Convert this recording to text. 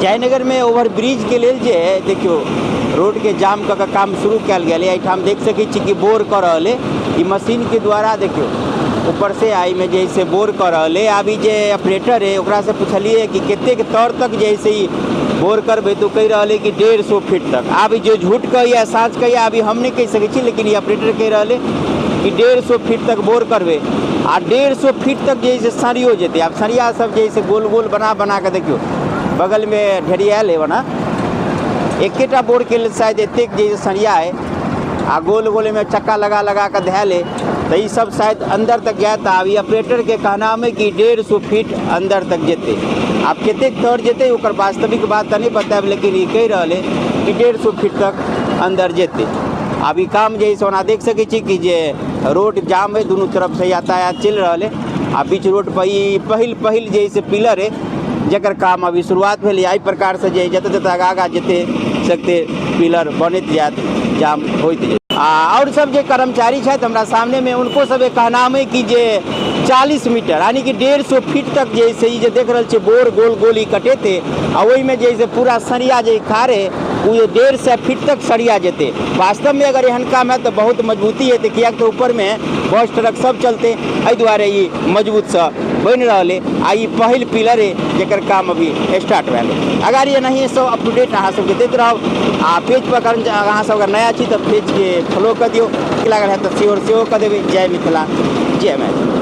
जयनगरमे ओवरब्रिजके लेल जे है देखियौ रोडके जाम कऽ के काम शुरू कयल गेल एहिठाम देख सकै छी कि बोर कऽ रहल है ई मशीनके द्वारा। देखियौ, ऊपर से एहिमे जे है से बोर कऽ रहल है। आब ई जे ऑपरेटर है, ओकरासँ पुछलियै कि कतेक तर तक जे है से ई बोर करबै, तऽ ओ कहि रहल है कि 150 फीट तक। आब ई जे झूठ कहैया, साँच कहैया, अभी हम नहि कहि सकै छी, लेकिन ई ऑपरेटर कहि रहल है कि 150 फीट तक बोर करबै आ 150 फीट तक जे है से सरियो जेतै। आब सरिया सब जे है से गोल गोल बना बना कऽ देखियौ, बगलमे ढेरियायल है। ओना एकेटा बोरके लेल शायद एतेक जे सरिया है आ गोल गोल एहिमे चक्का लगा लगा कऽ धयल है, तऽ ई सब शायद अन्दर तक जायत। आब ई ऑपरेटरके कहनाम है कि 150 फीट अन्दर तक जेतै। आब कतेक तर जेतै, ओकर वास्तविक बात तऽ नहि बतायब, लेकिन ई कहि रहल है कि 150 फीट तक अन्दर जेतै। आब ई काम जे है से ओना देख सकै छी कि जे रोड जाम है, दुनू तरफसँ यातायात चलि रहल है आ बीच रोड पर ई पहिल पहिल जे है से पिलर है, जकर काम अभी शुरुआत भेल। एहि प्रकारसँ जे जतऽ जतऽ आगाँ आगाँ जेतै सकते पिलर बनैत जायत, जाम होइत जायत। आ आओर सब जे कर्मचारी छथि हमरा सामनेमे, हुनको सबके कहनाम है कि जे 40 मीटर यानी कि 150 फीट तक जे से ई जे देख रहल छियै बोर गोल गोल ई कटेतै आ ओहिमे जे से पूरा सरिया जे खारे ओ जे 150 फीट तक सरिया जेतै। वास्तवमे अगर एहन काम हैत तऽ बहुत मजबूती हेतै, किएक तऽ ऊपरमे बस ट्रक सब चलतै। एहि दुआरे ई मजबूतसँ बनि रहल है आ ई पहिल पिलर है जकर काम अभी स्टार्ट भेल है। अगर एनाहिए सब अप टू डेट अहाँ सबके दैत रहब आ पेज पर अहाँ सब अगर नया छी तऽ पेजके फॉलो कऽ दियौ। नीक लागल हैत तऽ शेयर सेहो कऽ देबै। जय मिथिला, जय मैथिली।